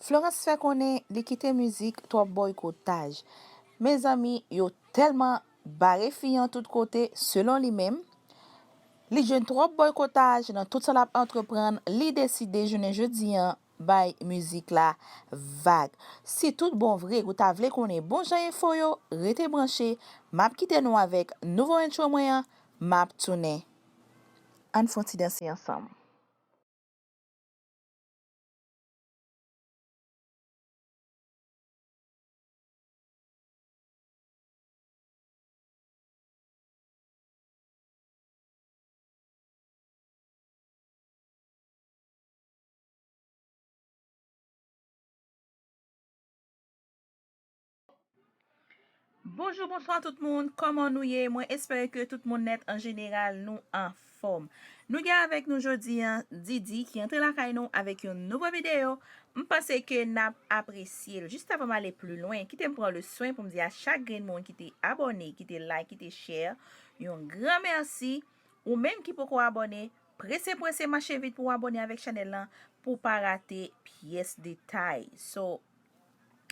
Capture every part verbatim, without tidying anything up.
Florence fè konnen li kite mizik twòp bòykotaj. Mezanmi, yo tèlman bare fi an tout kote, selon li menm. Li jwenn twòp bòykotaj nan tout sa l ap antreprann, li deside jounen jodi an bay mizik la vag. Si tout bon vre ou ta vle konnen bon jan enfo yo, rete branche, m ap kite nou avèk nouvo entwo mwen an, m ap tounen. Ann fè yon ti danse ansanm. Bonjou, bonswa tout moun, kòman nou ye? Mwen espere ke tout moun nèt an jeneral nou anfòm. Nou gen avèk nou jodi an Didi ki antre lakay nou avèk yon nouvo videyo. M panse ke n ap apresye l. Jis avan m ale pli lwen, kite m pran le swen pou m di a chak grenn moun ki te abòne, ki te like, ki te share, yon gran mèsi. Ou menm ki poko abòne, prese prese mache vit pou w abòne avèk chanèl lan pou w pa rate pyès detay. So,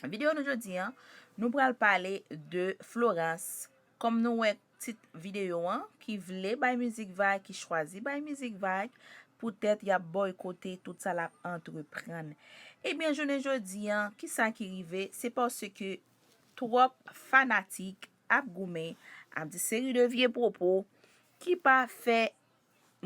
videyo nou jodi an, nou pral pale de Florence. Kòm nou wè tit videyo an, ki vle bay mizik vag, ki chwazi bay mizik vag, poutèt y ap bòykote tout sa l ap antreprann. Ebyen, jounen jodi an, kisa ki rive? Se paske twòp fanatik ap goumen, ap di seri de vye pwopo ki pa fè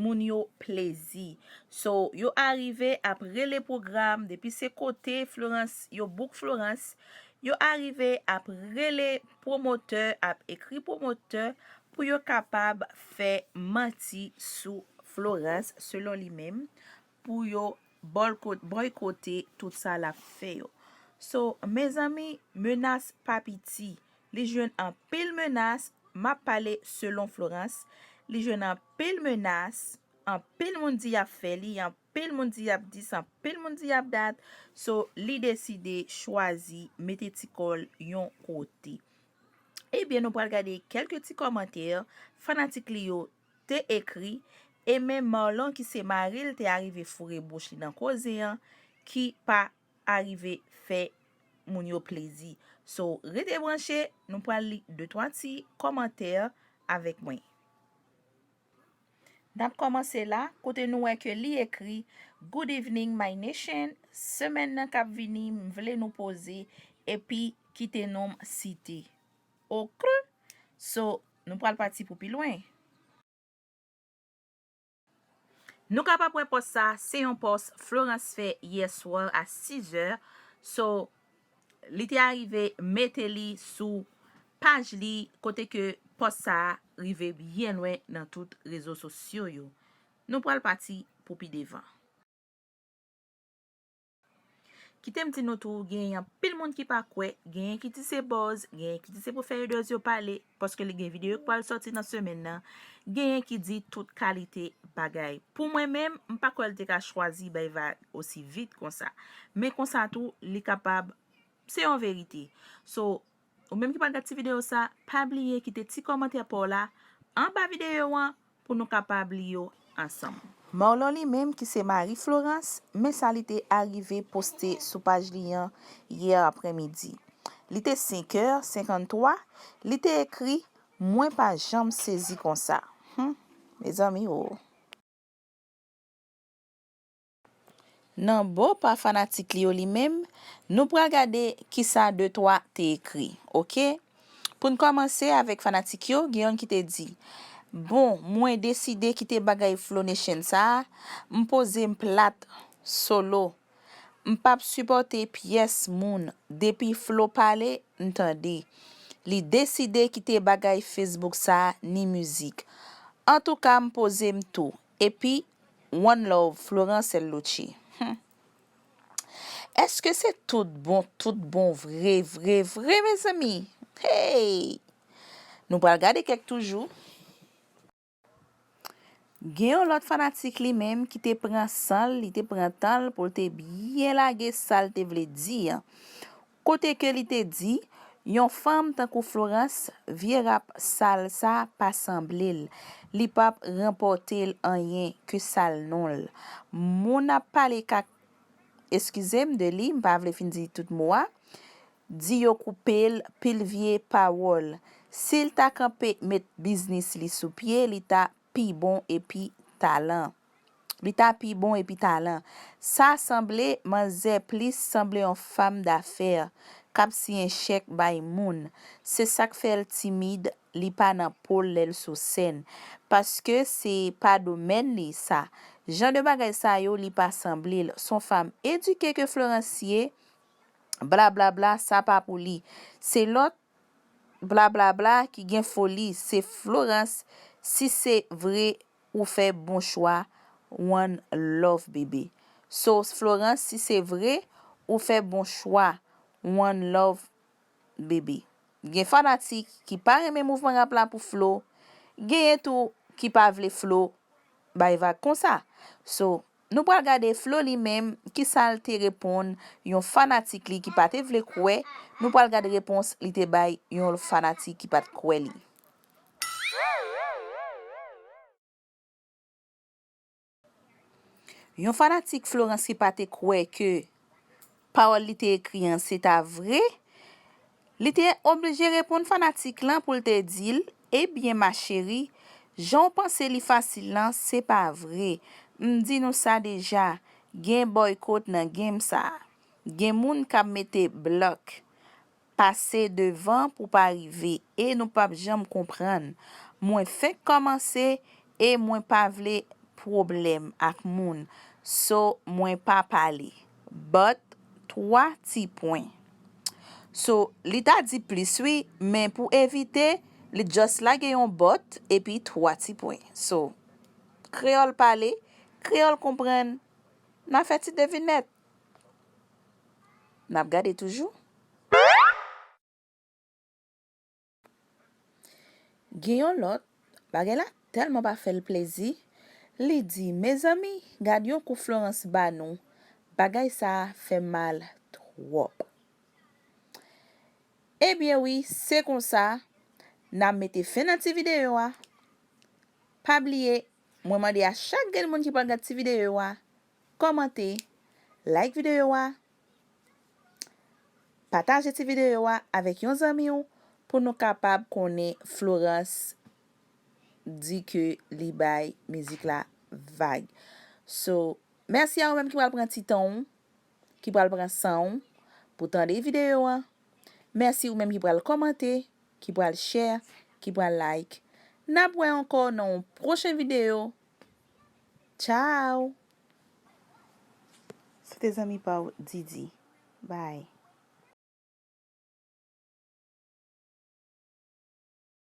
moun yo plezi. So, yo arive ap rele pwogram, depi se kote Florence, yo book Florence, yo arive ap rele pwomotè, ap ekri pwomotè pou yo kapab fè manti sou Florence, selon li menm, pou yo bòlko-, bòykote tout sa l ap fè yo. So, mezanmi, menas pa piti. Li jwenn anpil menas, m ap pale selon Florence. Li jwenn anpil menas, anpil moun di y ap fè li, anpil moun di y ap dis, anpil moun di y ap dat. So, li deside chwazi mete ti kò l yon kote. Ebyen, nou pral gade kèlke ti kòmantè fanatik li yo te ekri, e menm Marlon ki se mari l te arive foure bouch li nan koze an, ki pa arive fè moun yo plezi. So, rete branche, nou pral li de twa ti kòmantè avèk mwen. N ap kòmanse la, kote nou wè ke li ekri, "Good evening, my nation. Semèn nan k ap vini, m vle nou poze, epi kite non m site." Oke? So, nou pral pati pou pi lwen. Nou kapab wè pòs sa, se yon pòs Florence fè yè swa a sizè. So, li te arive mete li sou paj li, kote ke pòs sa rive byen lwen nan tout rezo sosyo yo. Nou pral pati pou pi devan. Kite m di nou tou, genyen anpil moun ki pa kwè, genyen ki di se buzz, genyen ki di se pou fè haters yo pale, paske li gen videyo ki pral sòti nan semèn nan, genyen ki di tout kalite bagay. Pou mwen menm, m pa kwè l te ka chwazi bay vag osi vit konsa. Men konsa tou, li kapab, se yon verite. So, ou menm ki pral gad ti videyo sa, pa bliye kite ti kòmantè pa w la anba videyo an pou nou kapab li yo ansanm. Marlon li menm ki se mari Florence, men sa li te arive poste sou paj li an yè aprèmidi. Li te senk è senkanntwa, li te ekri, "Mwen pa janm sezi konsa." Hmm, mezanmi o. Nan bò pa fanatik li yo li menm, nou pral gade kisa de twa te ekri, oke? Pou n kòmanse avèk fanatik yo, gen youn ki te di, "Bon, mwen deside kite bagay Flow Nation sa a, m poze m plat, solo. M p ap sipòte pyès moun, depi Flow pale, m tande." Li deside kite bagay Facebook sa a ni mizik. Antouka, m poze m tou. Epi, One love, Florence Lucci. Hmm. Èske se tout bon, tout bon, vre, vre, vre, mezanmi? Hey! Nou pral gade kèk toujou. Gen yon lòt fanatik li menm ki te pran san l, li te pran tan l pou l te byen lage sa l te vle di an. Kote ke li te di, yon fanm tankou Florence, vye rap sal sa pa sanble l. Li p ap ranpòte l anyen ke sal non l. Moun ap pale kak-, eskize m de li, m pa vle fin di tout mo a. Di yo koupe l, pil vye pawòl. Si l ta kanpe met biznis li sou pye, li ta pi bon epi talan. Li ta pi bon epi talan. Sa sanble manzè plis sanble yon fanm dafè k ap siyen chèk bay moun. Se sa k fè l timid, li pa nan po l lè l sou sèn. Paske se pa domèn li sa. Jan de bagay sa yo, li pa sanble l. S on fanm edike ke Florence ye, blablabla, sa pa pou li. Se lòt blablabla ki gen foli, se Florence, si se vre ou fè bon chwa, one love bebe. So, Florence, si se vre ou fè bon chwa, one love bebe. Gen fanatik ki pa renmen mouvman rap la pou Flo, genyen tou ki pa vle Flo bay vag konsa. So, nou pral gade Flo li menm, kisa l te reponn yon fanatik li ki pa te vle kwè, nou pral gade repons li te bay yon fanatik ki pa t kwè li. Yon fanatik Florence ki pa te kwè ke pawòl li te ekri an se ta vre, li te oblije reponn fanatik lan pou l te di l, ebyen ma chérie, jan w panse li fasil lan, se pa vre. M di nou sa deja, gen boycott nan game sa. Gen moun k ap mete blòk. Pase devan pou pa rive e nou p ap janm konprann. Mwen fenk kòmanse e mwen pa vle pwoblèm ak moun. So mwen pa pale. But twa ti pwen. So li ta di plis wi, men pou evite, li just lage yon but epi twa ti pwen. So kreyòl pale, kreyòl konprann. N a fè ti devinèt. N ap gade toujou. Gen yon lòt, bagay la tèlman pa fè l plezi, li di, mezanmi, gad yon kou Florence ba nou, bagay sa a fè m mal twòp. Ebyen wi, se konsa, n ap mete fen nan ti videyo a. Pa bliye, mwen mande a chak grenn moun ki pral gad ti videyo a, kòmante, like videyo a, pataje ti videyo a avèk yon zanmi w pou nou kapab konnen Florence di ke li bay mizik la vag. So, mèsi a ou menm ki pral pran ti tan w, ki pral pran san w pou tande videyo a. Mèsi ou menm ki pral kòmante, ki pral share, ki pral like. N ap wè ankò nan yon pwochen videyo. Tchao! Se te zanmi pa w, Didi. Bye.